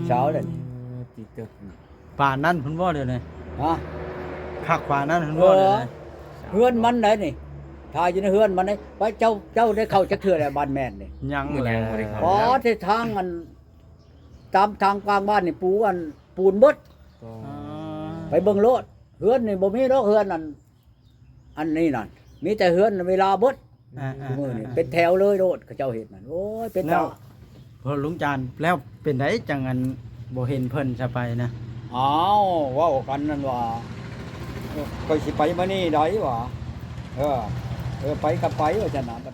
ເຊົ້າແລ້ວນີ້ ເອີ ຕິດເຕີບ ປານນັ້ນພຸ້ນບໍ່ດຽວນີ້? ຮະ? ຄັກປານນັ້ນພຸ້ນບໍ່ດຽວນີ້? ເອີ ເຮືອນມັນໃດນີ້ ຖ່າຍຢູ່ໃນເຮືອນມັນໃດ. ໄປ ເຈົ້າ ເຈົ້າໄດ້ເຂົ້າຈັກເທື່ອແລ້ວບ້ານແມ່ນນີ້? ຍັງ ຍັງບໍ່ໄດ້ເຂົ້າ. ອໍ ແຕ່ທາງອັນ ຕາມທາງກາງບ້ານນີ້ປູອັນ ປູນເບິດ. ອໍ ໄປເບິ່ງໂລດ ເຮືອນນີ້ບໍ່ມີດອກ ເຮືອນອັນ ອັນນີ້ນັ້ນ ມີແຕ່ເຮືອນເວລາເບິດ. ອ່າໆໆ ມື້ນີ້ເປັນແຖວເລີຍໂລດ ເຂົາເຈົ້າເຮັດນັ້ນ. ໂອ້ຍ ເປັນຕາ ແລ້ວ ພໍ່ລຸງຈານ ແລ້ວເປັນໃດຈັ່ງອັນບໍ່ເຫັນເພິ່ນຊະໄປນະ? ອ້າວ ເວົ້າກັນນັ້ນວ່າ ເອີ ຂ້ອຍຊິໄປມື້ນີ້ໃດຫວາ? ເອີ ເອີ ໄປກໍໄປ ວ່າຊັ້ນນະ.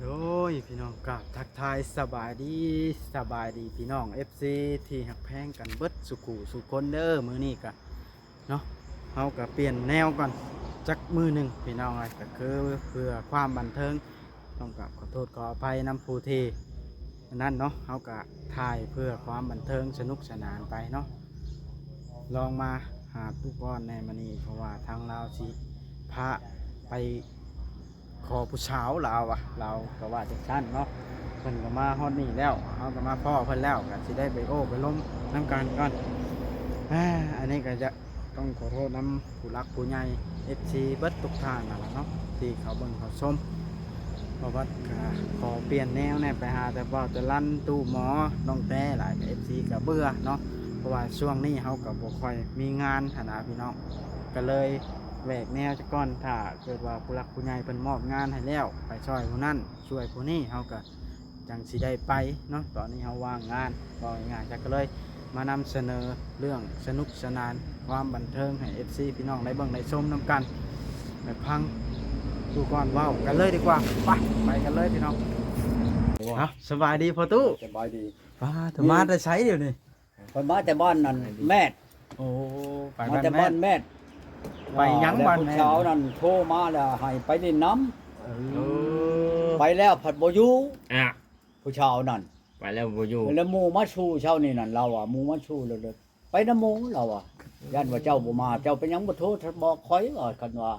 ໂດຍ ພີ່ນ້ອງ ກາບທັກທາຍສະບາຍດີ ສະບາຍດີພີ່ນ້ອງ ເອັຟຊີ ທີ່ຮັກແພງກັນເບິດສູ່ຄູ່ສູ່ຄົນເດີ. ມື້ນີ້ກະ ເນາະ ເຮົາກໍປ່ຽນແນວກ່ອນຈັກມື້ໜຶ່ງພີ່ນ້ອງເອີຍ ກໍຄືເພື່ອຄວາມບັນເທີງ. ຕ້ອງກາບຂໍໂທດຂໍອະໄພນຳຜູ້ທີ່ອັນນັ້ນເນາະ ເຮົາກໍຖ່າຍເພື່ອຄວາມບັນເທີງສະໜຸກສະໜານໄປເນາະ. ລອງມາຫາຕູ້ກ່ອນແດ່ມື້ນີ້ ເພາະວ່າທາງລາວຊິພາໄປ ຂໍຜູ້ສາວລາວວ່າ ລາວກໍວ່າຈັ່ງຊັ້ນເນາະ. ເພິ່ນກໍມາຮອດນີ້ແລ້ວ ເຮົາກໍມາພໍ້ເພິ່ນແລ້ວ ກໍຊິໄດ້ໄປໂອ້ໄປລົມນຳກັນກ່ອນ. ອາ ອັນນີ້ກໍຈະຕ້ອງຂໍໂທດນຳຜູ້ຫຼັກຜູ້ໃຫຍ່ ເອັຟຊີ ເບິດທຸກທ່ານນັ້ນລະເນາະ ທີ່ເຂົ້າເບິ່ງເຂົ້າຊົມ. ເພາະວ່າກໍຂໍປ່ຽນແນວແດ່ ໄປຫາແຕ່ເວົ້າແຕ່ລັນ ຕູ້ໝໍ ນ້ອງແຕ້ຫຼາຍ ເອັຟຊີ ກໍເບື່ອເນາະ. ເພາະວ່າຊ່ວງນີ້ເຮົາກໍບໍ່ຄ່ອຍມີງານຫັ້ນນະພີ່ນ້ອງ ກໍເລີຍແຫວກແນວຊະກ່ອນ. ຖ້າ ເກີດວ່າຜູ້ຫຼັກຜູ້ໃຫຍ່ເພິ່ນມອບງານໃຫ້ແລ້ວ ໄປຊ່ອຍຜູ້ນັ້ນຊ່ວຍຜູ້ນີ້ ເຮົາກໍຈັ່ງຊິໄດ້ໄປເນາະ. ຕອນນີ້ເຮົາວ່າງງານ ເວົ້າງ່າຍໆ ຈັກກໍເລີຍມານຳສະເໜີເລື່ອງສະໜຸກສະໜານ ຄວາມບັນເທີງໃຫ້ ເອັຟຊີ ພີ່ນ້ອງໄດ້ເບິ່ງໄດ້ຊົມນຳກັນ ໄປຟັງຕູ້ກ່ອນເວົ້າກັນເລີຍດີກວ່າ. ໄປ ໄປກັນເລີຍພີ່ນ້ອງ. ເອົາ ສະບາຍດີພໍ່ຕູ້. ສະບາຍດີ. ປ້າ ເຈົ້າມາແຕ່ໃສດຽວນີ້? ຂ້ອຍມາແຕ່ບ້ານນັ້ນແມດ. ໂອ້ ໄປ ມາແຕ່ບ້ານແມດ. ບ້ານແມດ ໄປຫຍັງບ້ານແມດ? ຜູ້ສາວນັ້ນໂທມາແລ້ວໃຫ້ໄປຫຼິ້ນນຳ. ເອີ ໄປແລ້ວພັດບໍ່ຢູ່. ອາ ຜູ້ສາວນັ້ນໄປແລ້ວບໍ່ຢູ່ ແລ້ວໝູ່ມາຊູ່ເຊົ້ານີ້ນັ້ນ ລາວວ່າ ໝູ່ມາຊູ່ ແລ້ວໄປນຳໝູ່ ລາວວ່າ. ຢ້ານວ່າເຈົ້າບໍ່ມາ ເຈົ້າເປັນຫຍັງບໍ່ໂທບອກຂ້ອຍ ວ່າ ຄັນວ່າ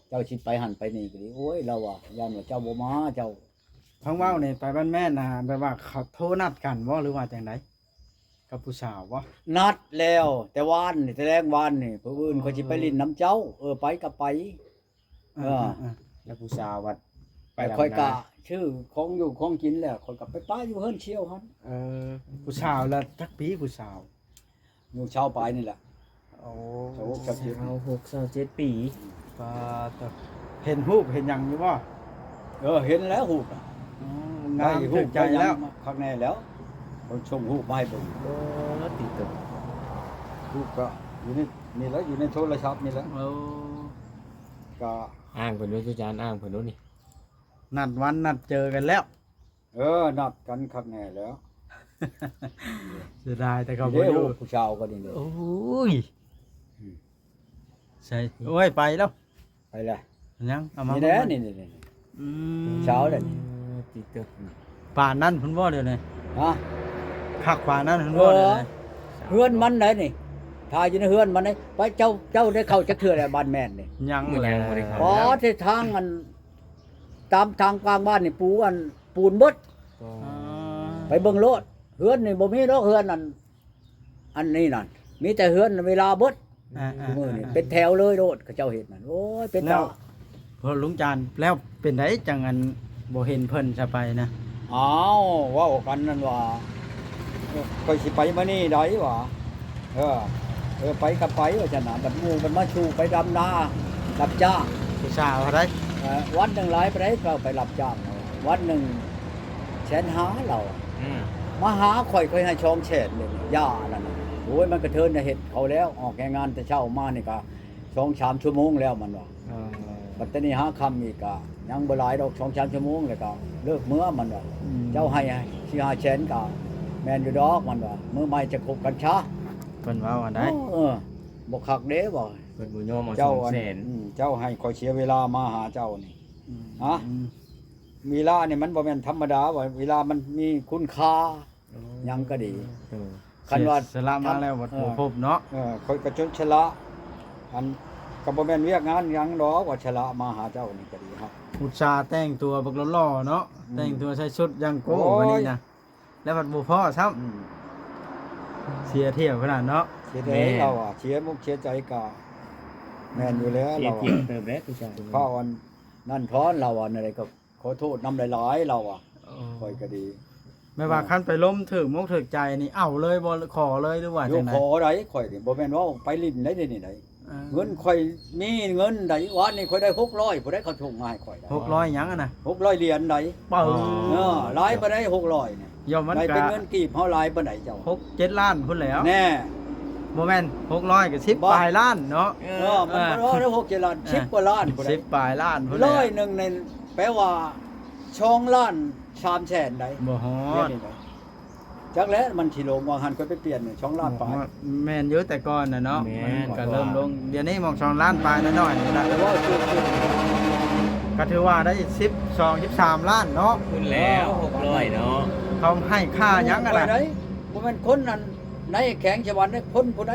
ເຈົ້າຊິໄປຫັ້ນໄປນີ້ກໍດີ. ໂອ້ຍ ລາວວ່າ ຢ້ານວ່າເຈົ້າບໍ່ມາ ເຈົ້າ ຟັງເວົ້ານີ້ ໄປບ້ານແມ່ນນະ ແບບວ່າເຂົາໂທນັດກັນບໍ່ ຫຼືວ່າຈັ່ງໃດ ກັບຜູ້ສາວບໍ່? ນັດແລ້ວແຕ່ວານນີ້ ແຕ່ແລງວານນີ້ ຜູ້ອື່ນ ເອີ ຂ້ອຍຊິໄປຫຼິ້ນນຳເຈົ້າ. ເອີ ໄປກໍໄປ. ເອີ ເອີ ແລ້ວຜູ້ສາວບັດໄປ ແລ້ວຂ້ອຍກໍຊື້ຂອງຢູ່ຂອງກິນແລ້ວ ຂ້ອຍກໍໄປປະຢູ່ເຮືອນຊ່ຽວຫັ້ນ. ເອີ ຜູ້ສາວລະຈັກປີ ຜູ້ສາວ? ອາຍຸຊາວປາຍນີ້ແຫຼະ. ໂອ້ ຊາວຫົກ ຊາວເຈັດ ຊາວຫົກ ຊາວເຈັດປີ. ປາດໂທ້ ເຫັນຮູບເຫັນຫຍັງຢູ່ບໍ່? ເອີ ເຫັນແລ້ວຮູບນະ. ອໍ ງາມຖືກໃຈແລ້ວ ຄັກແນ່ແລ້ວ ເພິ່ນສົ່ງຮູບມາໃຫ້ເບິ່ງ. ເອີ ຕິດໂຕ ຮູບກໍຢູ່ໃນນີ້ແຫຼະ ຢູ່ໃນໂທລະສັບນີ້ແຫຼະ. ໂອ້ ກໍອ້າງເພິ່ນຢູ່ ອາຈານ ອ້າງເພິ່ນຢູ່ນີ້ ນັດວັນນັດເຈີກັນແລ້ວ. ເອີ ນັດກັນຄັກແນ່ແລ້ວ. ເສຍດາຍແຕ່ເຂົາບໍ່ຢູ່ ຜູ້ສາວກໍນີ້ເດ້. ໂອ້ຍ ອືມ ໃສ່ ໂອ້ຍ ໄປແລ້ວ ໄປແລ້ວ. ຍັງ ເອົາມາ ນີ້ແຫຼະ ນີ້ໆ ອືມ ຜູ້ສາວແຫຼະນີ້ ເອີ ຕິດເຕີບ ປານນັ້ນພຸ້ນບໍ່ດຽວນີ້? ຮະ? ຄັກປານນັ້ນພຸ້ນບໍ່ດຽວນີ້? ເອີ ເຮືອນມັນໃດນີ້ ຖ່າຍຢູ່ໃນເຮືອນມັນໃດ. ໄປ ເຈົ້າ ເຈົ້າໄດ້ເຂົ້າຈັກເທື່ອແລ້ວບ້ານແມ່ນນີ້? ຍັງ ຍັງບໍ່ໄດ້ເຂົ້າ. ອໍ ແຕ່ທາງອັນ ຕາມທາງກາງບ້ານນີ້ປູອັນ ປູນເບິດ. ອໍ ໄປເບິ່ງໂລດ ເຮືອນນີ້ບໍ່ມີດອກ ເຮືອນອັນ ອັນນີ້ນັ້ນ ມີແຕ່ເຮືອນເວລາເບິດ. ອ່າໆ ມື້ນີ້ເປັນແຖວເລີຍໂລດ ເຂົາເຈົ້າເຮັດນັ້ນ. ໂອ້ຍ ເປັນຕາ ແລ້ວພໍ່ລຸງຈານ ແລ້ວເປັນໃດຈັ່ງອັນບໍ່ເຫັນເພິ່ນຊະໄປນະ? ອ້າວ ເວົ້າກັນນັ້ນວ່າ ຂ້ອຍຊິໄປມື້ນີ້ໃດຫວາ? ເອີ ເອີ ໄປກໍໄປ ວ່າຊັ້ນນະ. ບັດໝູ່ມັນມາຊູ່ໄປດຳນາ ຮັບຈ້າງ ຜູ້ສາວເທົ່າໃດ? ເອີ ວັນໜຶ່ງຫຼາຍປານໃດ ກໍໄປຮັບຈ້າງ ວັນໜຶ່ງແສນຫ້າ ລາວ ອືມ ມາຫາຂ້ອຍ ຂ້ອຍໃຫ້ສອງແສນເດ ຢ່າອັນນັ້ນນະ. ໂອ້ຍ ມັນກະເທີນນະ ເຮັດເຂົາແລ້ວ ອອກແຮງງານແຕ່ເຊົ້າມານີ້ກະສອງສາມຊົ່ວໂມງແລ້ວ ມັນວ່າ. ເອີ ບັດຕານີ້ຫາຄ່ຳອີກກະຍັງບໍ່ຫຼາຍດອກ ສອງສາມຊົ່ວໂມງ ແລ້ວກະເລີກເມືອ ມັນວ່າ. ອືມ ເຈົ້າໃຫ້ສີ່ຫ້າແສນກະແມ່ນຢູ່ດອກ ມັນວ່າ ມື້ໃໝ່ຈະຄົບກັນຊະ ເພິ່ນເວົ້າອັນໃດ. ເອີ ບໍ່ຄັກເດ້ ວ່າເພິ່ນບໍ່ຍອມເອົາສອງແສນ. ອືມ ເຈົ້າໃຫ້ຂ້ອຍເສຍເວລາມາຫາເຈົ້ານີ້. ອືມ ຮະ? ເວລານີ້ມັນບໍ່ແມ່ນທຳມະດາ ວ່າເວລາມັນມີຄຸນຄ່າ ໂອ້ ຫຍັງກໍດີ ໂດຍ ຄັນວ່າ ເສຍສະຫຼະມາແລ້ວບັດ ເອີ ບໍ່ພົບເນາະ ເອີ ຂ້ອຍກໍຈົນສະຫຼະ ອັນ ກໍບໍ່ແມ່ນວຽກງານຫຍັງດອກ ວ່າສະຫຼະມາຫາເຈົ້ານີ້ກໍດີ ຮັບ ອຸດສ່າແຕ່ງຕົວບັກຫຼໍ່ໆເນາະ ອືມ ແຕ່ງຕົວໃສ່ຊຸດຢ່າງໂກ້ ໂອ້ຍ ບັດນີ້ນະ ແລ້ວບັດບໍ່ພໍຊ້ຳ ອືມ ເສຍທ່ຽວຂະໜາດເນາະ ເສຍແຕ່ ແມ່ນ ລາວອະ ເສຍມຸກເສຍໃຈກໍແມ່ນຢູ່ແລ້ວ ເສຍທ່ຽວ ລາວອະ ເຕີບແລ້ວ ພາວອັນນັ້ນຖອນ ລາວວ່າແນວໃດກໍ ຂໍໂທດນຳຫຼາຍໆ ລາວວ່າ ໂອ້ ຂ້ອຍກໍດີ ແມ່ນວ່າ ເອີ ຄັນໄປລົມຖືກມົກຖືກໃຈນີ້ ເອົາເລີຍບໍ່ ຂໍເລີຍ ຫຼືວ່າ ໂຍ ຈັ່ງໃດ? ຂໍໃດ ຂ້ອຍນີ້ ບໍ່ແມ່ນວ່າໄປຫຼິ້ນໄດ໋ ດຽວນີ້ໄດ໋ ເອີ ເງິນຂ້ອຍມີເງິນໃດ໋ ວານນີ້ຂ້ອຍໄດ້ຫົກຮ້ອຍ ຜູ້ໃດເຂົາສົ່ງມາໃຫ້ຂ້ອຍໄດ໋ ຫົກຮ້ອຍຫຍັງຫັ້ນນະ? ຫົກຮ້ອຍຫຼຽນໃດ໋ ປາດ ເອີ ຫຼາຍປານໃດ ຫົກຮ້ອຍນີ້? ຢ່ອມມັນ ໄດ້ເປັນເງິນກີບເຮົາຫຼາຍປານໃດ ເຈົ້າ? ຫົກເຈັດລ້ານພຸ້ນແຫຼ້ວ ແນ່ ບໍ່ແມ່ນ ຫົກຮ້ອຍກໍສິບປາຍລ້ານເນາະ ເອີ ມັນບໍ່ພໍເດ້ ຫົກເຈັດລ້ານ ເອີ ສິບກວ່າລ້ານພຸ້ນ ສິບປາຍລ້ານພຸ້ນແຫຼ້ວ ຮ້ອຍໜຶ່ງນີ້ ແປວ່າສອງລ້ານສາມແສນໃດ໋ ບໍ່ຮອດ ດຽວນີ້ໃດ໋ ຈັກແຫຼະ ມັນຊິລົງ ວ່າຫັ້ນຂ້ອຍໄປປ່ຽນສອງລ້ານປາຍ ບໍ່ຮອດ ແມ່ນຢູ່ ແຕ່ກ່ອນນະເນາະ ແມ່ນ ມັນກໍເລີ່ມລົງ ດຽວນີ້ໝ່ອງສອງລ້ານປາຍໜ້ອຍໆນີ້ລະ ເວົ້າຖືກໆ ກໍຖືວ່າໄດ້ສິບສອງ ສິບສາມລ້ານເນາະ ຂຶ້ນແລ້ວ ຫົກຮ້ອຍເນາະ ເຂົາໃຫ້ຄ່າຫຍັງຫັ້ນນະ ໄດ້ ບໍ່ແມ່ນຄົນນັ້ນໃນແຂວງສະຫວັນເດ້ ຄົນຜູ້ໃດ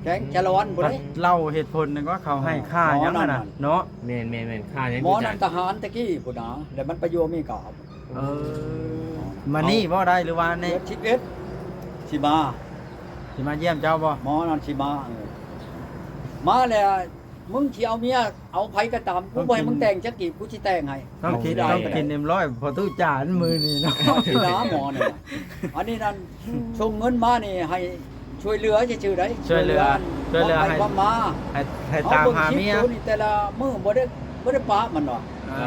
ແຂວງສາລະວັນຜູ້ໃດ ເລົ່າເຫດຜົນໜຶ່ງວ່າເຂົາໃຫ້ຄ່າຫຍັງຫັ້ນນະເນາະ ແມ່ນໆໆ ຄ່າຫຍັງ ໝໍນັ້ນທະຫານແຕ່ກີ້ພຸ້ນນະ ແລ້ວມັນໄປຢູ່ອາເມລິກາ ເອີ ມານີ້ບໍ່ໄດ້ ຫຼືວ່າໃນເດືອນສິບເອັດ ຊິມາ ຊິມາຢ້ຽມເຈົ້າບໍ່? ໝໍນັ້ນຊິມາ ເອີ ມາແລ້ວ ມຶງຊິເອົາເມຍເອົາໃຜກໍຕາມ ກູບໍ່ໃຫ້ມຶງແຕ່ງຈັກກີບ ກູຊິແຕ່ງໃຫ້ ຕ້ອງກິນ ຕ້ອງກິນເອັມຮ້ອຍ ພໍຕູ້ຈານມື້ນີ້ເນາະ ຊິນາໝໍນີ້ນະ ອັນນີ້ນັ້ນ ສົ່ງເງິນມານີ້ໃຫ້ຊ່ວຍເຫຼືອຊື່ໆໃດ໋ ຊ່ວຍເຫຼືອ ຊ່ວຍເຫຼືອໃຫ້ ໃຫ້ ໃຫ້ຕາມຫາເມຍ ເຮົາເບິ່ງຄລິບໂຕນີ້ແຕ່ລະມື້ບໍ່ໄດ້ ບໍ່ໄດ້ປະມັນດອກ ເອີ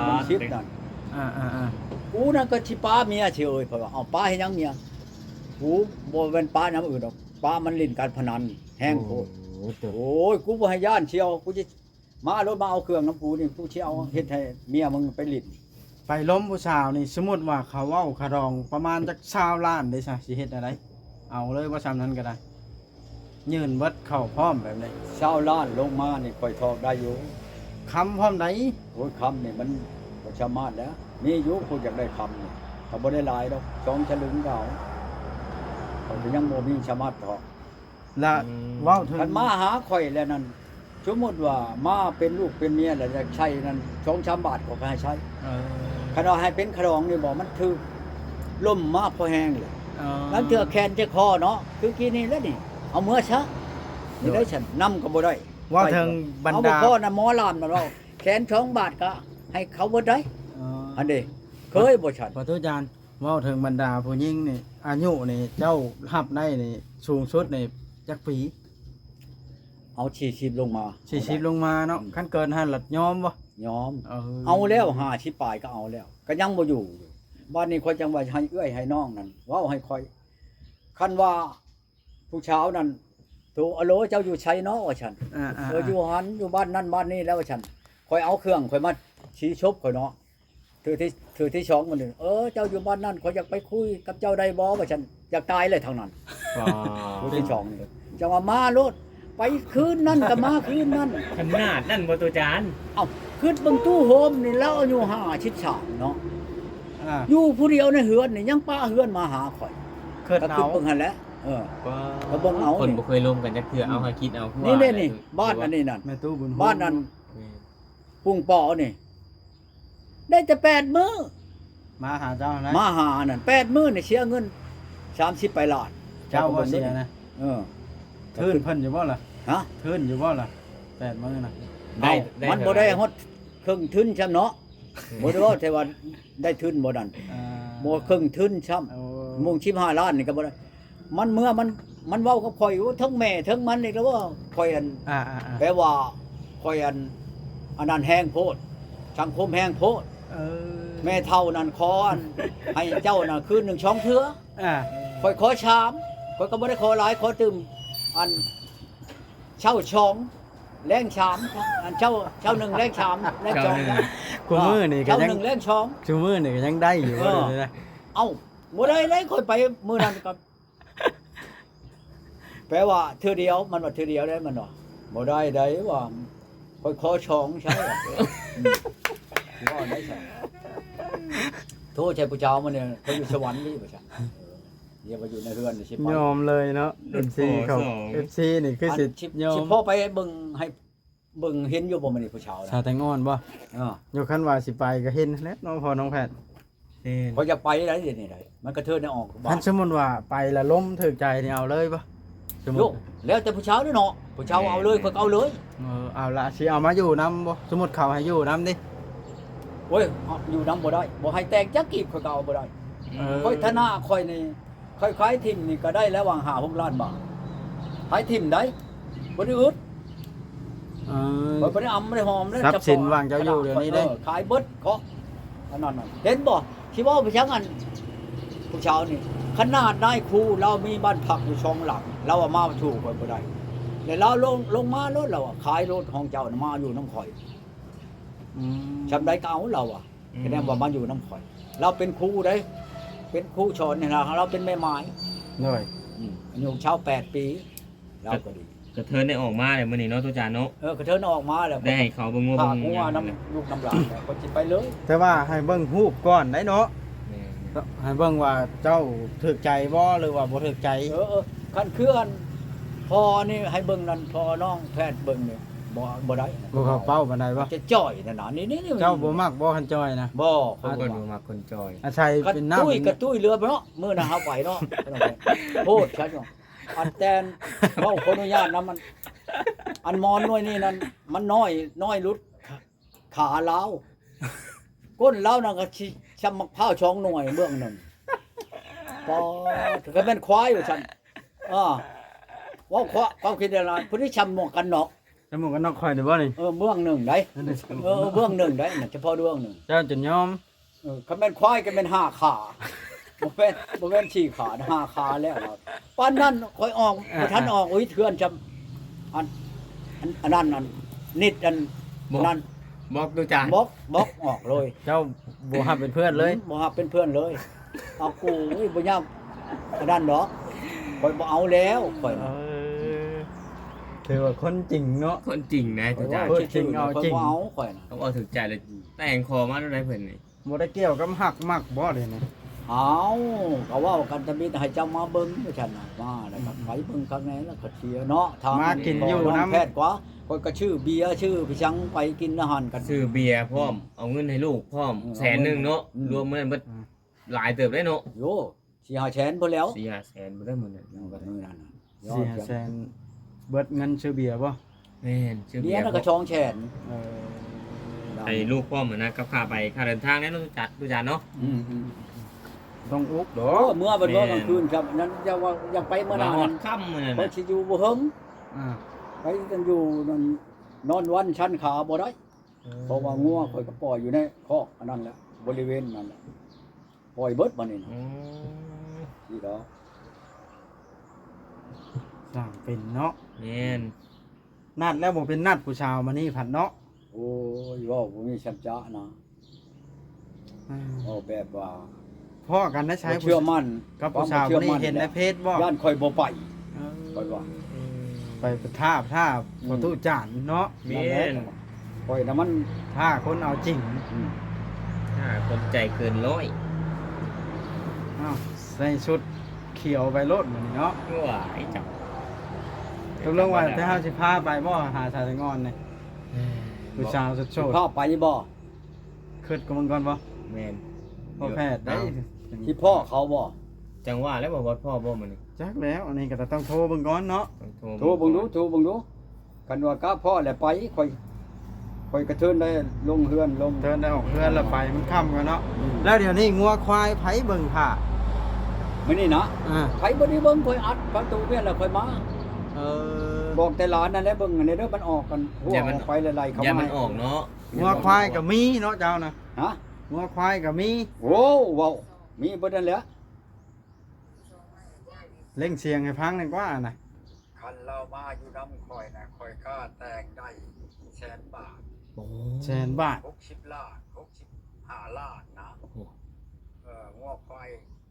ເບິ່ງຄລິບນັ້ນ ອ່າໆໆ ກູນັ້ນກໍຊິປະເມຍຊິເອີຍ ເພາະວ່າ ເອົາ ປະເຮັດຫຍັງເມຍ ກູບໍ່ແມ່ນປະນຳອື່ນດອກ ປະມັນຫຼິ້ນການພະນັນແຮງໂພດ ໂອ້ ໂອ້ຍ ກູບໍ່ໃຫ້ຢ້ານ ຊິເອົາ ກູຊິ ມາໂລດ ມາເອົາເຄື່ອງນຳກູນີ້ ກູຊິເອົາເຮັດໃຫ້ເມຍມຶງໄປຫຼິ້ນ ໄປລົມຜູ້ສາວນີ້ ສົມມຸດວ່າເຂົາເວົ້າຄ່າດອງປະມານຈັກຊາວລ້ານເດ້ຊະ ຊິເຮັດແນວໃດ? ເອົາເລີຍບໍ່ ຊ່ຳນັ້ນກໍໄດ້ ຍື່ນເບິດເຂົ້າພ້ອມແບບນີ້ ຊາວລ້ານລົງມານີ້ ຂ້ອຍຖອກໄດ້ຢູ່ ຄຳພ້ອມໃດ໋? ໂອ້ຍ ຄຳນີ້ມັນບໍ່ສາມາດແລ້ວ ມີຢູ່ຜູ້ຢາກໄດ້ຄຳນີ້ ກໍບໍ່ໄດ້ຫຼາຍດອກ ສອງສະລຶງກໍເອົາ ຂ້ອຍກໍຍັງບໍ່ມີສາມາດຖອກ ລະ ອືມ ເວົ້າເຖິງ ຄັນມາຫາຂ້ອຍແລ້ວນັ້ນ ສົມມຸດວ່າມາເປັນລູກເປັນເມຍແລ້ວ ຢາກໃຊ້ນັ້ນ ສອງສາມບາດກໍໃຫ້ໃຊ້ ເອີ ຄັນວ່າໃຫ້ເປັນຄ່າດອງນີ້ບໍ່ ມັນຖືກລົມມາພໍແຮງແລ້ວ ເອີ ລາງເທື່ອແຂນຈະຄໍເນາະ ຄືກີ້ນີ້ແຫຼະນີ້ ເອົາເມືອຊະ ນີ້ໄດ້ຊັ້ນ ນຳກໍບໍ່ໄດ້ ເວົ້າເຖິງບັນດາ ເອົາບໍ່ພໍນະ ໝໍລາມນະເວົ້າ ແຂນສອງບາດກໍໃຫ້ເຂົາເບິດໄດ໋ ເອີ ອັນເດ ເຄີຍບໍ່ຊັ້ນ ຂໍໂທດ ອາຈານ ເວົ້າເຖິງບັນດາຜູ້ຍິງນີ້ ອາຍຸນີ້ເຈົ້າຮັບໄດ້ນີ້ ສູງສຸດນີ້ຈັກປີ? ເອົາສີ່ສິບລົງມາ ສີ່ສິບລົງມາເນາະ ອືມ ຄັນເກີນຫັ້ນລະຍອມບໍ່? ຍອມ ເອີ ເອົາແລ້ວ ຫ້າສິບປາຍກໍເອົາແລ້ວ ກໍຍັງບໍ່ຢູ່ຢູ່ ບາດນີ້ຂ້ອຍຈັ່ງວ່າໃຫ້ເອື້ອຍໃຫ້ນ້ອງນັ້ນເວົ້າໃຫ້ຂ້ອຍ ຄັນວ່າ ຜູ້ສາວນັ້ນ ໂທ ອາໂຫຼ ເຈົ້າຢູ່ໃສເນາະ ວ່າຊັ້ນ ອ່າໆໆ ເອີ ຢູ່ຫັ້ນ ຢູ່ບ້ານນັ້ນບ້ານນີ້ແລ້ວ ວ່າຊັ້ນ ຂ້ອຍເອົາເຄື່ອງຂ້ອຍມາຊີ້ສົບຂ້ອຍເນາະ ເທື່ອທີ ເທື່ອທີສອງມັນ ເອີ ເຈົ້າຢູ່ບ້ານນັ້ນ ຂ້ອຍຢາກໄປຄຸຍກັບເຈົ້າໄດ້ບໍ່ ວ່າຊັ້ນ ຢາກຕາຍແຫຼະທາງນັ້ນ ອໍ ເທື່ອທີສອງນີ້ ຈັ່ງວ່າມາໂລດ ໄປຄືນນັ້ນກໍມາຄືນນັ້ນ ຂະໜາດນັ້ນບໍ່ ໂຕຈານ? ເອົ້າ ຄິດເບິ່ງຕູ້ໂຮມນີ້ ລາວອາຍຸຫ້າສິບສາມເນາະ ອ່າ ຢູ່ຜູ້ດຽວໃນເຮືອນນີ້ ຍັງປະເຮືອນມາຫາຂ້ອຍ ຄິດ ກໍຄິດເບິ່ງຫັ້ນແຫຼະ ເອີ ກໍເບິ່ງເອົາ ຄົນບໍ່ເຄີຍລົມກັນຈັກເທື່ອ ອືມ ເອົາໃຫ້ຄິດເອົາ ນີ້ເດ້ນີ້ ບ້ານອັນນີ້ນັ້ນ ແມ່ຕູ້ບຸນໂຮມ ບ້ານນັ້ນ ແມ່ນ ປຸງປໍນີ້ ໄດ້ແຕ່ແປດມື້ ມາຫາເຈົ້ານະ ມາຫາອັນນັ້ນ ແປດມື້ນີ້ເສຍເງິນສາມສິບປາຍລ້ານ ເຈົ້າບໍ່ເສຍນະ ເອີ ທຶນເພິ່ນຢູ່ບໍ່ລະ? ຮະ? ທຶນຢູ່ບໍ່ລະ? ແປດມື້ນະ ໄດ້ ເອົ້າ ໄດ້ ມັນບໍ່ໄດ້ຮອດເຄິ່ງທຶນຊ້ຳເນາະ ບໍ່ໄດ້ເວົ້າແຕ່ວ່າໄດ້ທຶນບໍ່ນັ້ນ ອ່າ ບໍ່ເຄິ່ງທຶນຊ້ຳ ໂອ້ ມຸງສິບຫ້າລ້ານນີ້ກໍບໍ່ໄດ້ ມັນເມື່ອ ມັນ ມັນເວົ້າກັບຂ້ອຍຢູ່ ເທິງແມ່ເທິງມັນນີ້ກໍວ່າຂ້ອຍອັນ ອ່າໆໆ ແປວ່າຂ້ອຍອັນ ອັນນັ້ນແຮງໂພດ ສັງຄົມແຮງໂພດ ເອີ ແມ່ເຖົ້ານັ້ນຂໍອັນ ໃຫ້ເຈົ້ານະຄືນໜຶ່ງສອງເທື່ອ ອ່າ ຂ້ອຍຂໍສາມ ຂ້ອຍກໍບໍ່ໄດ້ຂໍຫຼາຍ ຂໍຕື່ມ ອັນ ເຊົ້າສອງ ແລງສາມ ອັນ ເຊົ້າ ເຊົ້າໜຶ່ງ ແລງສາມ ແລງສອງ ເຈົ້າໜຶ່ງ ຄູ່ມື້ນີ້ກໍຍັງ ເຈົ້າໜຶ່ງ ແລງສອງ ຊຸມື້ນີ້ກໍຍັງໄດ້ຢູ່ ເອີ ເວົ້າເລີຍນະ ເອົ້າ ບໍ່ໄດ້ເລີຍ ຂ້ອຍໄປມື້ນັ້ນກໍ ແປວ່າເທື່ອດຽວ ມັນວ່າເທື່ອດຽວໄດ້ ມັນວ່າ ບໍ່ໄດ້ໃດ ວ່າຂ້ອຍຂໍສອງໃຊ້ ອືມ ຊິເວົ້າໄດ້ໃສ? ໂທໃສ່ຜູ້ຊາວມານີ້ ເຂົາຢູ່ສະຫວັນນີ້ວ່າຊັ້ນ. ເອີ ຢ່າວ່າຢູ່ໃນເຮືອນຊິໄປ ຍອມເລີຍເນາະ ເອັຟຊີເຂົາ ເອັຟຊີນີ້ຄືຊິ ຊິ ຊິພໍໄປເບິ່ງໃຫ້ ເບິ່ງເຫັນຢູ່ບໍ່ມື້ນີ້ຜູ້ຊາວນະ ສາວແຕງອ່ອນບໍ່? ເອີ ຢູ່ ຄັນວ່າຊິໄປກໍເຫັນແຫຼະເນາະ ພໍ່ນ້ອງແພດ. ແມ່ນ ຂ້ອຍຢາກໄປໄດ໋ ດຽວນີ້ໄດ໋ ມັນກະເທີນໄດ້ອອກ. ຄັນສົມມຸດວ່າໄປລະລົມຖືກໃຈນີ້ເອົາເລີຍບໍ່? ສົມມຸດ ໂຍ ແລ້ວແຕ່ຜູ້ຊາວເດ້ເນາະ ຜູ້ຊາວເອົາເລີຍ ແມ່ນ ຂ້ອຍກໍເອົາເລີຍ. ເອີ ເອົາລະ ຊິເອົາມາຢູ່ນຳບໍ່? ສົມມຸດເຂົາໃຫ້ຢູ່ນຳເດ້. ໂອ້ຍ ຢູ່ນຳບໍ່ໄດ້ ບໍ່ໃຫ້ແຕ່ງຈັກກີບ ຂ້ອຍກໍເອົາບໍ່ໄດ້. ເອີ ຂ້ອຍຖານະຂ້ອຍນີ້ ຂ້ອຍຂາຍຖິ້ມນີ້ກໍໄດ້ແລ້ວຫວ່າງຫ້າຫົກລ້ານບາດ ຂາຍຖິ້ມໄດ໋ ບໍ່ໄດ້ອຶດ. ເອີ ຂ້ອຍບໍ່ໄດ້ອຳບໍ່ໄດ້ຫອມແລ້ວ ຊັບສິນຫວ່າງເຈົ້າຢູ່ດຽວນີ້ເດ້ ເອີ ຂາຍເບິດເກາະ ອັນນັ້ນນະ ເຫັນບໍ່? ຊິເວົ້າໄປຫຍັງ ອັນຜູ້ຊາວນີ້ ຂະໜາດນາຍຄູລາວມີບ້ານພັກຢູ່ສອງຫຼັງ ລາວວ່າມາສູ່ຂ້ອຍບໍ່ໄດ້ ແລ້ວລາວລົງ ລົງມາໂລດ ລາວວ່າຂາຍໂລດຂອງເຈົ້ານະ ມາຢູ່ນຳຂ້ອຍ. ອືມ ຊ່ຳໃດກໍເອົາ ລາວວ່າ ອືມ ສະແດງວ່າມາຢູ່ນຳຂ້ອຍ ລາວເປັນຄູເດ້ ເປັນຄູສອນນີ້ລະ ລາວເປັນແມ່ໝ້າຍ. ໂດຍ ອືມ ອາຍຸຊາວແປດປີ ລາວກໍດີ ກະເທີນໄດ້ອອກມາແລ້ວມື້ນີ້ເນາະ ຕູ້ຈານເນາະ. ເອີ ກະເທີນອອກມາແລ້ວ ໄດ້ໃຫ້ເຂົາເບິ່ງງົວເບິ່ງຫຍັງນຳລູກນຳຫຼານແລ້ວ ເພິ່ນຊິໄປເລີຍ. ແຕ່ວ່າໃຫ້ເບິ່ງຮູບກ່ອນໄດ໋ເນາະ. ແມ່ນໆ ໃຫ້ເບິ່ງວ່າເຈົ້າຖືກໃຈບໍ່ ຫຼືວ່າບໍ່ຖືກໃຈ. ເອີ ເອີ ຄັນຄືອັນພໍ່ນີ້ໃຫ້ເບິ່ງນັ້ນ ພໍ່ນ້ອງແພດເບິ່ງນີ້ ບໍ່ ບໍ່ໄດ້ ບໍ່ເຂົ້າເປົ້າປານໃດບໍ່? ຈະຈ່ອຍນັ້ນນະ ນີ້ໆ ເຈົ້າບໍ່ມັກບໍ່ ຄັນຈ່ອຍນະ? ບໍ່ ຂ້ອຍບໍ່ມັກຄົນຈ່ອຍ. ອາໄສເປັນນ້ຳ ກະຕຸ້ຍ ກະຕຸ້ຍເຫຼືອເນາະ ມື້ນັ້ນເຮົາໄປເນາະ ໂພດຊະເນາະ. ອັນແຕ່ນ ເວົ້າຂໍອະນຸຍາດນຳ ອັນ ອັນໝອນໜ່ວຍນີ້ນັ້ນ ມັນນ້ອຍ ນ້ອຍຫຼຸດຂາລາວ ກົ້ນລາວນັ້ນກໍຊິຊ່ຳໝາກພ້າວສອງໜ່ວຍເບື້ອງໜຶ່ງ. ປາດ ກໍແມ່ນຄວາຍວ່າຊັ້ນ. ເອີ ເວົ້າຄວາມຄິດແນວນັ້ນ ຜູ້ນີ້ຊ່ຳໝວກກັນນັອກ ຊ່ຳໝວກກັນນັອກຂ້ອຍນີ້ບໍ່ນີ້? ເອີ ເບື້ອງໜຶ່ງໄດ໋ ເອີ ເບື້ອງໜຶ່ງໄດ໋ ສະເພາະເບື້ອງໜຶ່ງ ເຈົ້າຈົນຍອມ. ເອີ ຄັນແມ່ນຄວາຍກໍແມ່ນຫ້າຂາ ບໍ່ແມ່ນ ບໍ່ແມ່ນສີ່ຂາ ຫ້າຂາແລ້ວ. ປານນັ້ນຂ້ອຍອອກ ອ່າ ບໍ່ທັນອອກວິດເຮືອນຊ່ຳ ອັນ ອັນ ອັນນັ້ນ ອັນນິດ ອັນນັ້ນ ບອກດູຈານ ບອກ ບອກອອກເລີຍ. ເຈົ້າບໍ່ຮັບເປັນເພື່ອນເລີຍ? ອືມ ບໍ່ຮັບເປັນເພື່ອນເລີຍ. ເອົາ ກູ ໂອ້ຍ ບໍ່ຍາກ ອັນນັ້ນດອກ ຂ້ອຍບໍ່ເອົາແລ້ວ ຂ້ອຍນະ. ເອີ ຖືວ່າຄົນຈິງເນາະ ຄົນຈິງນະ ທຸກຢ່າງ ຄົນຈິງເອົາຈິງ ຂ້ອຍບໍ່ເອົາ ຂ້ອຍນະ. ເຂົາເວົ້າຖືກໃຈເລີຍ ແຕ່ງຂໍມາແນວໃດເພິ່ນນີ້? ບໍ່ໄດ້ກ່ຽວກັບຮັກມັກບໍ່ເດນີ້? ເອົາ ກໍເວົ້າກັນທຳອິດ ໃຫ້ເຈົ້າມາເບິ່ງວ່າຊັ້ນນະ ມາແລ້ວກໍ ອືມ ໄປເບິ່ງຂ້າງໃນແລ້ວກໍເສຍເນາະ. ຖາມມາກິນຢູ່ນຳ ແພດກວ່າ ຂ້ອຍກໍຊື້ເບຍ ຊື້ໄປສັງໄປກິນອາຫານກັນ ຊື້ເບຍພ້ອມ ອືມ ເອົາເງິນໃຫ້ລູກພ້ອມ ອືມ ແສນໜຶ່ງເນາະ ອືມ ລວມເໝິດ ອືມ ຫຼາຍເຕີບເດ້ເນາະ. ໂຍ ສີ່ຫ້າແສນພຸ້ນແລ້ວ ສີ່ຫ້າແສນພຸ້ນແລ້ວມື້ນັ້ນ ມື້ນັ້ນນະ ສີ່ຫ້າແສນ ເບິດເງິນຊື້ເບຍບໍ່? ແມ່ນ ຊື້ເບຍ ເບຍນັ້ນກໍສອງແສນ. ເອີ ໃຫ້ລູກພ້ອມຫັ້ນນະ ກັບຄ່າໄປ ຄ່າເດີນທາງແດ່ເນາະ ຕູ້ຈານເນາະ. ອືມໆ ຕ້ອງອຸກດອກ ເອີ ເມື່ອບັດ ແມ່ນ ເມື່ອກາງຄືນຊ້ຳ ນັ້ນຢ່າວ່າ ຢ່າໄປເມື່ອນານ ມາຮອດຄ່ຳມື້ນັ້ນ ຂ້ອຍຊິຢູ່ບໍ່ເຖິງ. ອ່າ ໄປກັນຢູ່ນັ້ນ ນອນວັນຊັນຂາບໍ່ໄດ້. ເອີ ເພາະວ່າງົວຂ້ອຍກໍປ່ອຍຢູ່ໃນຄອກອັນນັ້ນແຫຼະ ບໍລິເວນນັ້ນແຫຼະ ປ່ອຍເບິດບາດນີ້ນະ. ອືມ ນີ້ດອກ ຊ່າງເປັນເນາະ. ແມ່ນ ນັດແລ້ວບໍ່ເປັນນັດ ຜູ້ສາວມານີ້ພັດເນາະ. ໂອ້ຍ ເວົ້າບໍ່ມີສັດຈະນະ. ອ່າ ເວົ້າແບບວ່າພໍ້ກັນໄດ້ໃສ ບໍ່ເຊື່ອໝັ້ນ ກັບຜູ້ສາວຄົນນີ້ ເຫັນໃນເຟສບໍ່? ຢ້ານຂ້ອຍບໍ່ໄປ ເອີ ຂ້ອຍວ່າ ໄປຖ້າ ຖ້າ ອືມ ພໍ່ຕູ້ຈານເນາະ. ແມ່ນ ຂ້ອຍນະມັນຖ້າຄົນເອົາຈິງ ອືມ ຖ້າຄົນໃຈເກີນຮ້ອຍ. ອ້າວ ໃສ່ຊຸດຂຽວໄປໂລດມື້ນີ້ເນາະ. ວ້າຍ ເຈົ້າ ຕົກລົງວ່າແຕ່ເຮົາຊິພາໄປບໍ່ ຫາສາວແຕງອ່ອນນີ້? ເອີ ຜູ້ສາວໂສດໆ ຊິພາໄປບໍ່? ຄິດກັບເບິ່ງກ່ອນບໍ່? ແມ່ນ ພໍ່ແພດໄດ້ ເອົ້າ ຊິພໍ້ເຂົາບໍ່? ຈັ່ງວ່າແລ້ວ ບໍ່ ບໍ່ພໍ້ບໍ່ມື້ນີ້? ຈັກແລ້ວ ອັນນີ້ກໍຕ້ອງໂທເບິ່ງກ່ອນເນາະ. ຕ້ອງໂທ ໂທເບິ່ງດູ ເບິ່ງກ່ອນ ໂທເບິ່ງດູ. ຄັນວ່າກະພໍ້ແລ້ວໄປ ຂ້ອຍ ຂ້ອຍກະເທີນໄດ້ລົງເຮືອນ ລົງ ເທີນໄດ້ອອກເຮືອນແລ້ວໄປ ມັນຄ່ຳກ່ອນເນາະ. ອືມ ແລ້ວດຽວນີ້ງົວຄວາຍໃຜເບິ່ງຖ້າ? ມື້ນີ້ນະ ອ່າ ໃຜບໍ່ໄດ້ເບິ່ງ ຂ້ອຍອັດປະຕູວຽນແລ້ວຂ້ອຍມາ. ເອີ ບອກແຕ່ຫຼານນັ້ນແຫຼະ ເບິ່ງອັນນີ້ເດີ ມັນອອກກັນ ຫົວ ຢ່າມັນ ອອກໄປຫຼາຍໆ ເຂົ້າ ຢ່າມັນ ມາ ອອກເນາະ. ງົວຄວາຍກໍມີເນາະເຈົ້ານະ? ຮະ? ງົວຄວາຍກໍມີ. ໂອ້ ເວົ້າ ມີເບິດນັ້ນແຫຼະ. ເລັ່ງສຽງໃຫ້ຟັງແດ່ກວ່ານະ. ຄັນລາວມາຢູ່ນຳຂ້ອຍນະ ຂ້ອຍກ້າແຕ່ງໄດ້ແສນບາດ. ໂອ້ ແສນບາດ. ຫົກສິບລ້ານ ຫົກສິບຫ້າລ້ານນະ. ໂອ້ ເອີ ງົວຄວາຍ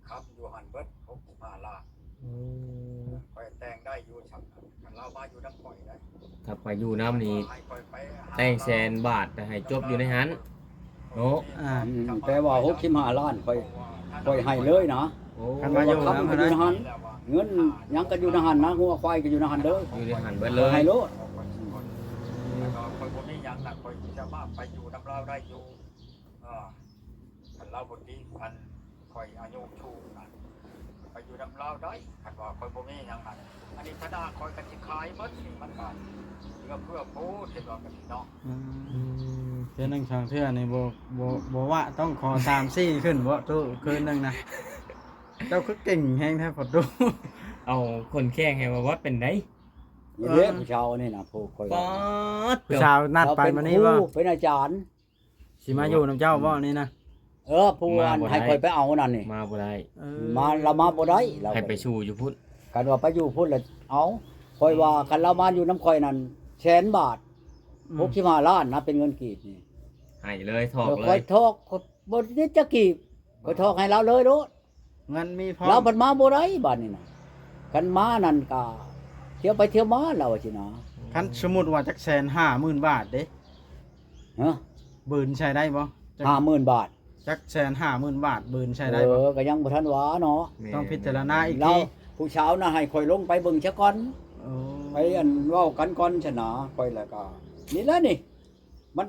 ຄຳຢູ່ຫັ້ນເບິດ ຫົກສິບຫ້າລ້ານ. ໂອ້ ຂ້ອຍແຕ່ງໄດ້ຢູ່ຊ່ຳນັ້ນ ຄັນລາວມາຢູ່ນຳຂ້ອຍໄດ໋. ຖ້າໄປຢູ່ນຳນີ້ ໃຫ້ຂ້ອຍໄປຫາ ແຕ່ງແສນບາດ ແຕ່ໃຫ້ຈົບຢູ່ໃນຫັ້ນ. ຂ້ ເນາະ ອ່າ ອືມ ແຕ່ວ່າຫົກສິບຫ້າລ້ານ ຂ້ອຍ ຂ້ອຍໃຫ້ເລີຍນະ. ໂອ້ ຄັນວ່າຢູ່ນຳ ຂ້າພະເຈົ້າກໍຢູ່ໃນຫັ້ນ ເງິນຫຍັງກໍຢູ່ໃນຫັ້ນນະ ງົວຄວາຍກໍຢູ່ໃນຫັ້ນເດີ ຢູ່ໃນຫັ້ນເບິດເລີຍ ໃຫ້ໂລດ. ຂ້ອຍບໍ່ມີຫຍັງນະ ຂ້ອຍສາມາດໄປຢູ່ນຳລາວໄດ້ຢູ່. ເອີ ຄັນລາວບໍ່ຕິ ອັນ ຂ້ອຍອາຍຸສູງນະ ໄປຢູ່ນຳລາວໄດ້ ຄັນວ່າຂ້ອຍບໍ່ມີຫຍັງຫັ້ນ. ອັນນີ້ຖານະຂ້ອຍກໍຊິຂາຍເບິດນີ້ ມັນກໍເຫຼືອເພື່ອໂພດ ເຮັດວ່າກັນເນາະ. ອືມ ເທື່ອໜຶ່ງສອງເທື່ອນີ້ບໍ່ ບໍ່ ບໍ່ວ່າຕ້ອງຂໍສາມສີ່ຂຶ້ນບໍ່ຕູ້ ຄືນໜຶ່ງນະ? ເຈົ້າຄືເກັ່ງແຮງແທ້ພໍ່ຕູ້. ເອົາຄົນແຂ່ງໃຫ້ວ່າວັດເປັນໃດ? ນີ້ເດ້ ເອີ ຜູ້ຊາວນີ້ນະ ຜູ້ຂ້ອຍ ປາດ ຜູ້ຊາວນັດໄປມື້ນີ້ບໍ່? ເປັນອາຈານ ຊິມາຢູ່ນຳເຈົ້າບໍ່ນີ້ນະ? ເອີ ຜູ້ອັນໃຫ້ຂ້ອຍໄປເອົານັ້ນນີ້ ມາບໍ່ໄດ້ ເອີ ມາ ລາວມາບໍ່ໄດ້ ລາວໃຫ້ໄປສູ່ຢູ່ພຸ້ນ. ຄັນວ່າໄປຢູ່ພຸ້ນລະເອົາ ຂ້ອຍວ່າ ອືມ ຄັນລາວມາຢູ່ນຳຂ້ອຍນັ້ນແສນບາດ ອືມ ຫົກສິບຫ້າລ້ານນະ ເປັນເງິນກີບນີ້ ໃຫ້ເລີຍ ຖອກເລີຍ ຂ້ອຍຖອກ ຂ້ອຍບໍ່ມີຈັກກີບ ຂ້ອຍຖອກໃຫ້ລາວເລີຍໂລດ. ເງິນມີພ້ອມ ລາວພັດມາບໍ່ໄດ້ບາດນີ້ນະ. ຄັນມານັ້ນກະທ່ຽວໄປທ່ຽວມາ ລາວວ່າຊີ້ນະ. ຄັນສົມມຸດວ່າຈັກແສນຫ້າໝື່ນບາດເດ້ ຮະ ບືນໃສ່ໄດ້ບໍ່? ຫ້າໝື່ນບາດ ຈັກແສນຫ້າໝື່ນບາດ ບືນໃສ່ໄດ້ບໍ່? ເອີ ກໍຍັງບໍ່ທັນວ່າເນາະ ແມ່ນ ຕ້ອງພິຈາລະນາອີກທີ. ຜູ້ສາວນະໃຫ້ຂ້ອຍລົງໄປເບິ່ງຊະກ່ອນ ໂອ້ ໄປອັນເວົ້າກັນກ່ອນຊະນະ. ຂ້ອຍລະກະ ນີ້ລະນີ້ ມັນ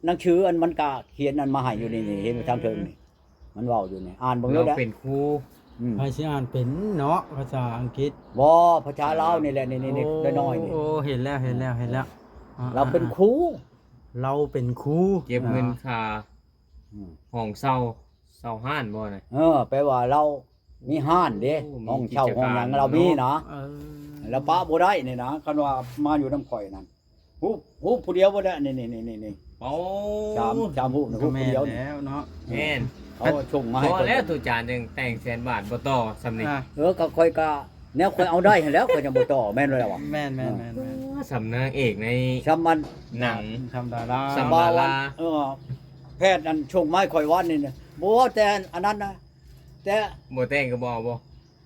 ໜັງສືອັນມັນກະຂຽນອັນມາໃຫ້ຢູ່ນີ້ ນີ້ ເຫັນຢູ່ທາງເທິງນີ້ ມັນເວົ້າຢູ່ນີ້ ອ່ານເບິ່ງໂລດ. ເປັນຄູ ອືມ ໃຜຊິອ່ານເປັນເນາະ ພາສາອັງກິດ? ບໍ່ ພາສາລາວນີ້ແຫຼະ ນີ້ໆ ໂອ້ ນ້ອຍໆນີ້. ໂອ້ ເຫັນແລ້ວ ເຫັນແລ້ວ ເຫັນແລ້ວ. ລາວເປັນຄູ ລາວເປັນຄູ ເກັບເງິນຄ່າ ອືມ ຫ້ອງເຊົ່າ ເຊົ່າຮ້ານບໍ່ນະ? ເອີ ແປວ່າລາວມີຮ້ານເດ້ ໂອ້ ຫ້ອງເຊົ່າຫ້ອງຫຍັງລາວມີນະ. ເອີ ລາວປະບໍ່ໄດ້ນີ້ນະ ຄັນວ່າມາຢູ່ນຳຂ້ອຍນັ້ນ. ຮູບ ຮູບຜູ້ດຽວບໍ່ໄດ້ ນີ້ໆໆໆ ໂອ້ ສາມ ສາມຮູບນີ້ ຮູບຜູ້ດຽວນີ້ ແມ່ນແລ້ວເນາະ ແມ່ນ ເຂົາສົ່ງມາໃຫ້ ພໍແລ້ວ ຕູ້ຈານຈັ່ງແຕ່ງແສນບາດ ບໍ່ຕໍ່ສ່ຳນີ້. ເອີ ກໍຂ້ອຍກໍແນວຂ້ອຍເອົາໄດ້ຫັ້ນແຫຼ້ວ ຂ້ອຍຈັ່ງບໍ່ຕໍ່ ແມ່ນແລ້ວວະ. ແມ່ນໆໆໆ ເອີ ສ່ຳນາງເອກໃນ ສ່ຳອັນ ໜັງ ສ່ຳດາລາ ສ່ຳດາລາ. ເອີ ແພດອັນສົ່ງມາໃຫ້ຂ້ອຍວານນີ້ນະ ບໍ່ເວົ້າແຕ່ອັນນັ້ນນະ ແຕ່ ບໍ່ແຕ່ງກໍບໍ່ເອົາບໍ່?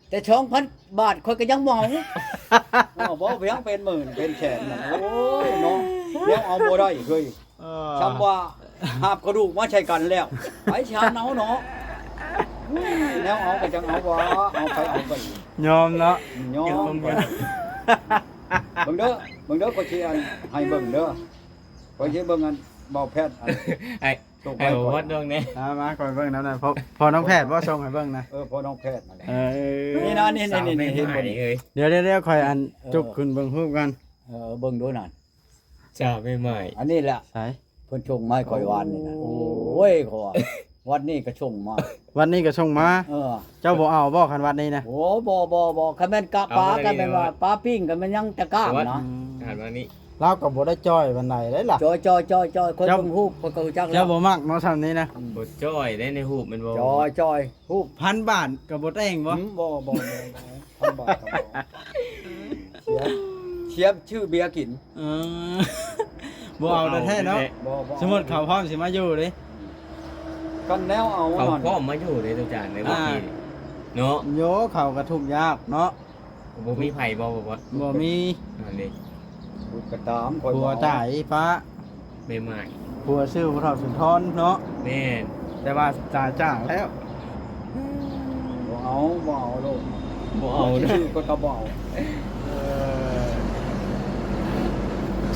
ແຕ່ສອງພັນບາດຂ້ອຍກໍຍັງບໍ່ເອົາ. ເອີ ບໍ່ພຽງເປັນໝື່ນເປັນແສນນະ ໂອ້ຍເນາະ ແນວເອົາບໍ່ໄດ້ເຮີ້ຍ. ເອີ ສ່ຳວ່າຫາບກະດູກມາໃສ່ກັນແລ້ວ ໃຜຊິຫາເອົາເນາະ. ແນວເອົາກໍຈັ່ງເອົາວ່າ ເອົາໄປເອົາໄປ ຍອມເນາະ ຍອມ ຍອມ. ເບິ່ງເດີ ເບິ່ງເດີ ຂ້ອຍຊິອັນໃຫ້ເບິ່ງເດີ ຂ້ອຍຊິເບິ່ງອັນເບົາແພດອັນ ໃຫ້ ສົ່ງໃຫ້ ໃຫ້ ໃຫ້ຂ້ອຍ ວັດເບິ່ງແດ່. ມາ ມາ ຂ້ອຍເບິ່ງນຳນະ ພໍ່ ພໍ່ນ້ອງແພດບໍ່ ສົ່ງໃຫ້ເບິ່ງນະ. ເອີ ພໍ່ນ້ອງແພດນັ້ນແຫຼະ. ເອີ ນີ້ນະ ນີ້ ນີ້ ນີ້ ເຫັນບໍ່ນີ້? ດຽວໆໆ ຂ້ອຍອັນ ເອີ ຈຸກຂຶ້ນເບິ່ງຮູບກ່ອນ. ເອີ ເບິ່ງດູນັ້ນ ສາວໃໝ່ໆ ອັນນີ້ແຫຼະ ໃສ ເພິ່ນສົ່ງມາໃຫ້ຂ້ອຍວານນີ້ນະ. ໂອ້ ໂອ້ຍ ເຂົາວ່າ ວັດນີ້ກໍສົ່ງມາ ວັດນີ້ກໍສົ່ງມາ. ເອີ ເຈົ້າບໍ່ເອົາບໍ່ ຄັນວັດນີ້ນະ? ໂອ້ ບໍ່ ບໍ່ ບໍ່ ຄັນແມ່ນກະປາ ເອົາ ຄັນແມ່ນວ່າ ເອົາ ປາປີ້ງ ຄັນແມ່ນຫຍັງຕະກ້ານນະ. ອືມ ຄັນວັດນີ້ ລາວກໍບໍ່ໄດ້ຈ່ອຍປານໃດເດ້ລະ. ຈ່ອຍ ຈ່ອຍ ຈ່ອຍ ຂ້ອຍເບິ່ງຮູບ ຂ້ອຍກໍຮູ້ຈັກແລ້ວ. ເຈົ້າບໍ່ມັກເນາະ ຊ່ຳນີ້ນະ. ອືມ ບໍ່ຈ່ອຍໄດ້ໃນຮູບແມ່ນບໍ່? ຈ່ອຍ ຈ່ອຍ ຮູບ ພັນບາດກໍບໍ່ແຕ່ງບໍ່? ອືມ ບໍ່ ບໍ່ ບໍ່ ພັນບາດກໍບໍ່ ເສຍ ເສຍຊື້ເບຍກິນ. ເອີ ບໍ່ເອົາແທ້ໆເນາະ. ບໍ່ ບໍ່ ສົມມຸດເຂົາພ້ອມຊິມາຢູ່ເດ້ ຄັນແນວເອົາ ເຂົາພ້ອມມາຢູ່ເດ້ ອາຈານ ໃນ ອ່າ ເນາະ. ໂຍ ເຂົາກໍທຸກຍາກເນາະ. ບໍ່ມີໃຜບໍ່ ບໍ່ ບໍ່ ບໍ່ມີ ອັນນີ້ ຜູ້ກໍຕາມ ຂ້ອຍ ຜົວຕາຍປ້າ ແມ່ໝ້າຍ ຜົວຊື່ຜູ້ເຖົ້າສຸນທອນເນາະ. ແມ່ນ ແຕ່ວ່າຕາຍຈາກແລ້ວ. ບໍ່ເອົາ ບໍ່ເອົາໂລດ ບໍ່ເອົາ ວ່າຊິຊື້ຂ້ອຍກໍບໍ່ເອົາ. ເອີ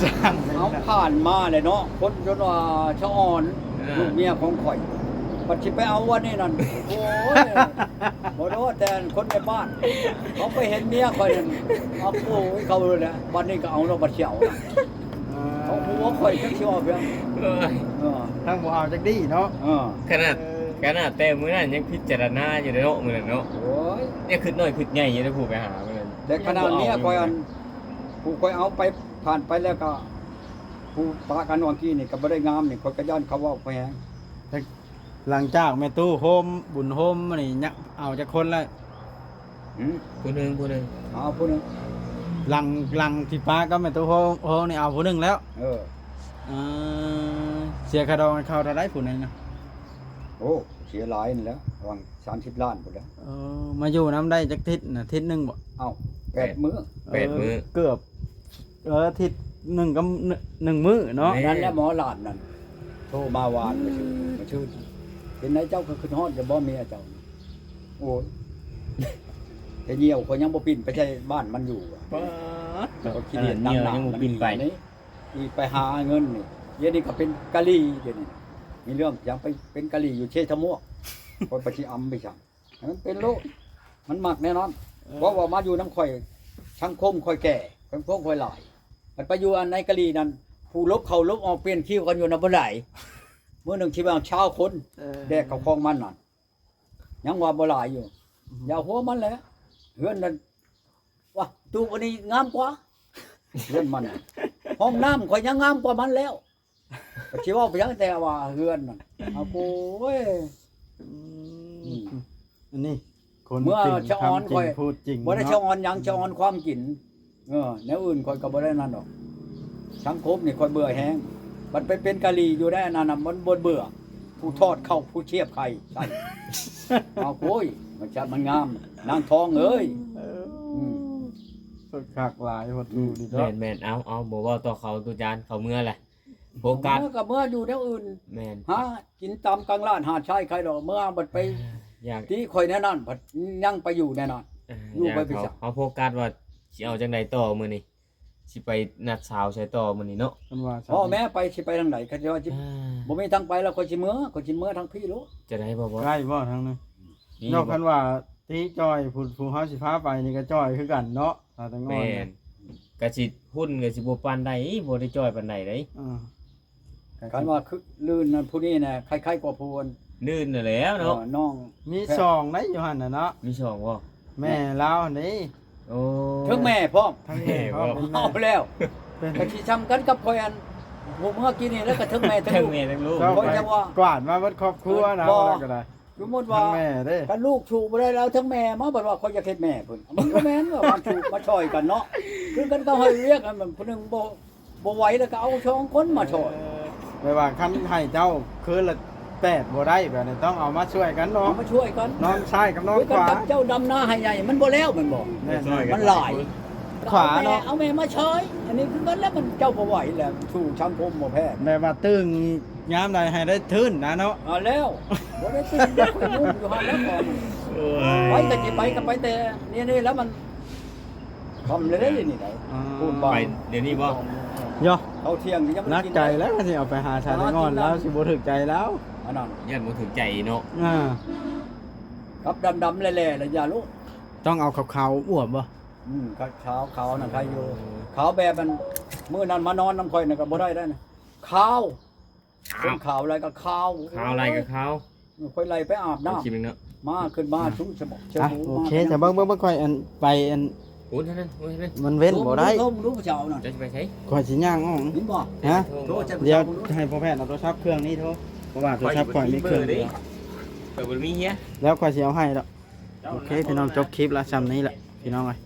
ຊ່າງ ເຮົາຜ່ານມາແລ້ວເນາະ ຄົນຈົນວ່າສະອອນ ເອີ ລູກເມຍຂອງຂ້ອຍ ບັດຊິໄປເອົາອັນນີ້ນັ້ນ ໂອ້ຍ ບໍ່ໂດ ແຕ່ຄົນໃນບ້ານ ເຂົາໄປເຫັນເມຍຂ້ອຍນັ້ນ ເອົາໂອ້ຍ ເຂົາເລີຍແຫຼະ. ບັດນີ້ກໍເອົາເນາະ ບັດຊິເອົານະ ເອີ ເຂົາຫົວຂ້ອຍຈັກຊິເວົ້າຫຍັງ. ເອີຍ ເອີ ທັງບໍ່ເອົາຈັກດີ້ເນາະ. ເອີ ຂະໜາດ ເອີ ຂະໜາດແຕ່ມື້ນັ້ນຍັງພິຈາລະນາຢູ່ເດ້ເນາະ ມື້ນັ້ນເນາະ. ໂອ້ຍ ຍັງຄິດນ້ອຍຄິດໃຫຍ່ຢູ່ເດ້ ຜູ້ໄປຫາມື້ນັ້ນ. ແຕ່ຂະໜາດເມຍຂ້ອຍອັນ ຜູ້ຂ້ອຍເອົາໄປ ຜ່ານໄປແລ້ວກໍ ຜູ້ປະກັນຫວ່າງກີ້ນີ້ກໍບໍ່ໄດ້ງາມນີ້ ຂ້ອຍກໍຢ້ານເຂົາເວົ້າຂ້ອຍແຮງ. ແຕ່ຫຼັງຈາກແມ່ຕູ້ໂຮມ ບຸນໂຮມນີ້ ຍະ ເອົາຈັກຄົນແລ້ວ? ຫືມ? ຜູ້ໜຶ່ງ ຜູ້ໜຶ່ງ ເອົາຜູ້ໜຶ່ງ. ຫຼັງ ຫຼັງທີ່ປະກັບແມ່ຕູ້ໂຮມ ໂຮມນີ້ ເອົາຜູ້ໜຶ່ງແລ້ວ? ເອີ ເອີ ເສຍຄ່າດອງໃຫ້ເຂົາເທົ່າໃດຜູ້ນັ້ນນະ? ໂອ້ ເສຍຫຼາຍນັ້ນແຫຼະ ປະມານສາມສິບລ້ານພຸ້ນແຫຼະ. ເອີ ມາຢູ່ນຳໄດ້ຈັກທິດນະ? ທິດໜຶ່ງບໍ່? ເອົ້າ ແປດມື້ ແປດມື້ ເອີ ເກືອບ ເອີ ທິດໜຶ່ງກັບໜຶ່ງມື້ເນາະ. ແມ່ນ ນັ້ນແຫຼະ ໝໍຫຼານນັ້ນ ໂທມາວານມາຊື່ມາຊື່ ເປັນໃດເຈົ້າຄືຄິດຮອດຢູ່ບໍ່ເມຍເຈົ້າ? ໂອ້ຍ ແຕ່ຍ່ຽວຂ້ອຍຍັງບໍ່ປິ່ນໄປໃສ່ບ້ານມັນຢູ່. ປາດ ຂ້ອຍຂີ້ດຽດ ເອີ ຍ່ຽວຍັງບໍ່ປິ່ນໄປ ນີ້ ອີກໄປຫາເງິນນີ້ ດຽວນີ້ກໍເປັນກະຫຼີ່ ດຽວນີ້ມີເລື່ອງຫຍັງໄປເປັນກະຫຼີ່ຢູ່ເຊທະມວກ ຂ້ອຍໄປຊິອຳໄປສັງ ໃຫ້ມັນເປັນໂລດ ມັນມັກແນ່ນອນ. ເອີ ເພາະວ່າມາຢູ່ນຳຂ້ອຍ ສັງຄົມຂ້ອຍແກ່ ສັງຄົມຂ້ອຍຫຼາຍ ມັນໄປຢູ່ອັນໃນກະຫຼີ່ນັ້ນ ຜູ້ຫຼົບເຂົ້າຫຼົບອອກ ປ່ຽນຄິວກັນຢູ່ນຳບໍ່ຫຼາຍ ມື້ໜຶ່ງທີ່ວ່າຊາວຄົນ ເອີ ແບກເຂົ້າຂອງມັນນັ້ນ ຍັງວ່າບໍ່ຫຼາຍຢູ່ ອືມ ຢ່າຫົວມັນແຫຼະ ເຮືອນນັ້ນ ວ່າ ຕູ້ອັນນີ້ງາມກວ່າ ເຮືອນມັນ ຫ້ອງນ້ຳຂ້ອຍຍັງງາມກວ່າມັນແລ້ວ ກໍຊິເວົ້າໄປຫຍັງ ແຕ່ວ່າເຮືອນນັ້ນ ເອົາໂອ້ຍ ອືມ ອືມ ອັນນີ້ຄົນ ເມື່ອ ຈິງ ສະອອນຂ້ອຍ ຄຳຈິງ ພູດຈິງ ບໍ່ໄດ້ ເນາະ ສະອອນຫຍັງ ສະອອນຄວາມກິນ ເອີ ແນວອື່ນຂ້ອຍກໍບໍ່ໄດ້ນັ້ນດອກ ສັງຄົມນີ້ຂ້ອຍເບື່ອແຮງ ບັດໄປເປັນກະຫຼີ່ຢູ່ໄດ້ອັນນັ້ນນະ ມັນບໍ່ເບື່ອ ຜູ້ທອດເຂົ້າ ຜູ້ສຽບໄຂ່ໃສ່ ເອົາໂອ້ຍ ມັນຈະມັນງາມ ນາງທອງເອີຍ ເອີ ອືມ ຄັກຫຼາຍ ໂຫດຫູ່ນີ້ເນາະ ແມ່ນໆ ເອົາ ເອົາ ບໍ່ເວົ້າຕໍ່ເຂົາ ຕູ້ຈານ ເຂົາເມືອແຫຼະ ໂຟກັສ ເມືອກໍເມືອຢູ່ແນວອື່ນ ແມ່ນ ຫາກິນຕາມກາງລ້ານຫາດຊາຍໄຄດອກ ເມືອບັດໄປ ຢາກ ຕິຂ້ອຍແນວນັ້ນ ພັດຍັງໄປຢູ່ແນວນັ້ນ ເອີ ຢູ່ໄປ ຢາກ ໄປ ເຂົາ ເຮົາໂຟກັສວ່າຊິເອົາຈັ່ງໃດຕໍ່ມື້ນີ້ ຊິໄປນັດສາວໃສຕໍ່ມື້ນີ້ເນາະ ຄັນວ່າ ພໍ່ແມ່ໄປຊິໄປທາງໃດ ຄັນວ່າຊິ ອ່າ ບໍ່ມີທາງໄປແລ້ວ ຂ້ອຍຊິເມືອ ຂ້ອຍຊິເມືອທາງພີ້ໂລດ ຈະໄດ້ບໍ່ ບໍ່ ໃກ້ບໍ່ທາງນັ້ນ ນີ້ ເນາະ ບໍ່ ຄັນວ່າຕິຈ່ອຍ ຜູ້ ຜູ້ເຮົາຊິພາໄປນີ້ກໍຈ່ອຍຄືກັນເນາະ ຖ້າແຕ່ງອນ ແມ່ນ ກະຊິ ຮຸ້ນກະຊິບໍ່ປານໃດ ບໍ່ໄດ້ຈ່ອຍປານໃດເດ້ ອ່າ ຄັນວ່າຄືລື່ນນັ້ນ ຜູ້ນີ້ນະ ໄຄໆກວ່າຜູ້ ລື່ນນັ້ນແຫຼະເນາະ ເອີ ນ້ອງ ມີສອງໃດຢູ່ຫັ້ນນະເນາະ ມີສອງບໍ່ ແມ່ລາວຫັ້ນເດ້ ໂອ້ ເທິງແມ່ພ້ອມ ທັງແມ່ພ້ອມ ເປັນແມ່ ເອົາແລ້ວ ເປັນ ກະຊິຊ່ຳກັນກັບຂ້ອຍ ອັນຜູ້ເມື່ອກີ້ນີ້ແຫຼະ ກະເທິງແມ່ທັງ ເທິງແມ່ທັງລູກ ລູກ ຂ້ອຍຈັ່ງວ່າ ກວາດມາເບິດຄອບຄົວນະ ບໍ່ ວ່າແລ້ວກໍໄດ້ ສົມມຸດວ່າ ທັງແມ່ເດ້ ຄັນລູກສູ້ບໍ່ໄດ້ແລ້ວ ທັງແມ່ມາ ບັດວ່າຂ້ອຍຢາກເຮັດແມ່ພຸ້ນ ມັນບໍ່ແມ່ນວ່າມາສູ້ມາຊ່ອຍກັນເນາະ ຄືກັນກໍໃຫ້ວຽກ ອັນຜູ້ໜຶ່ງບໍ່ ບໍ່ໄຫວແລ້ວກໍເອົາສອງຄົນມາຊ່ອຍ ເອີ ແບບວ່າຄັນໃຫ້ເຈົ້າຄືນລະແປດບໍ່ໄດ້ ແບບນີ້ຕ້ອງເອົາມາຊ່ວຍກັນເນາະ ເອົາມາຊ່ວຍກັນ ນອນຊ້າຍກັບນອນຂວາ ຄືກັນກັບເຈົ້າດຳນາໃຫ້ໃຫຍ່ ມັນບໍ່ແລ້ວແມ່ນບໍ່ ແມ່ນໆ ມັນຫຼາຍ ຂວາເນາະ ເອົາແມ່ ເອົາແມ່ມາຊ່ອຍ ອັນນີ້ຄືກັນແລ້ວ ມັນເຈົ້າບໍ່ໄຫວແລ້ວ ສູ້ສັງຄົມບໍ່ແພ້ ແບບວ່າຕຶງຍາມໃດໃຫ້ໄດ້ທຶນນະເນາະ ເອົາແລ້ວ ບໍ່ໄດ້ຕື່ນ ໄປກໍຊິໄປກໍໄປແຕ່ນີ້ໆ ແລ້ວມັນຄ່ຳແລ້ວເດ້ ດຽວນີ້ໄດ ອ່າ ປູນບ້ານ ໄປດຽວນີ້ບໍ່ ເນາະ ເຂົ້າທ່ຽງຍັງບໍ່ໄດ້ກິນ ໜັກໃຈແລ້ວ ຊິເອົາໄປຫາຊາຍແຕງອ່ອນ ລາວຊິບໍ່ຖືກໃຈລາວ ອັນນັ້ນ ຢ້ານບໍ່ຖືກໃຈເນາະ ອ່າ ກັບດຳໆແຫຼ້ໆ ລະຢ່າໂລດ ຕ້ອງເອົາຂາວໆອວມບໍ່ ອືມ ຂາວໆນະໃຄຢູ່ ຂາວແບບອັນ ມື້ນັ້ນມານອນນຳຂ້ອຍນະກໍບໍ່ໄດ້ໄດ໋ນະ ຂາວ ຄົນຂາວຫຼາຍກໍຂາວ ຂາວຫຼາຍກໍຂາວ ຂ້ອຍໄລ່ໄປອາບນ້ຳ ມາຂຶ້ນມາຊຸສະບອກ ອ່ະ ໂອເຄ ແຕ່ເບິ່ງ ເບິ່ງ ເບິ່ງ ຂ້ອຍອັນໄປອັນ ໂອ້ ນັ້ນ ໂອ້ ນັ້ນ ມັນເວັ້ນບໍ່ໄດ້ ໂທເບິ່ງດູຜູ້ສາວນັ້ນ ຈະໄປໃສ ຂ້ອຍຊິຍ່າງອອກ ເຫັນບໍ່ ຮະ ໂທ ດຽວໃຫ້ພໍ່ແພດເອົາໂທລະສັບເຄື່ອງນີ້ໂທ ເພາະວ່າໂທລະສັບຂ້ອຍມີເຄື່ອງດຽວ ຂ້ອຍບໍ່ມີເຮຍ ແລ້ວຂ້ອຍຊິເອົາໃຫ້ດອກ ໂອເຄ ພີ່ນ້ອງ ຈົບຄລິບລະຊ່ຳນີ້ແຫຼະ ພີ່ນ້ອງເອີຍ.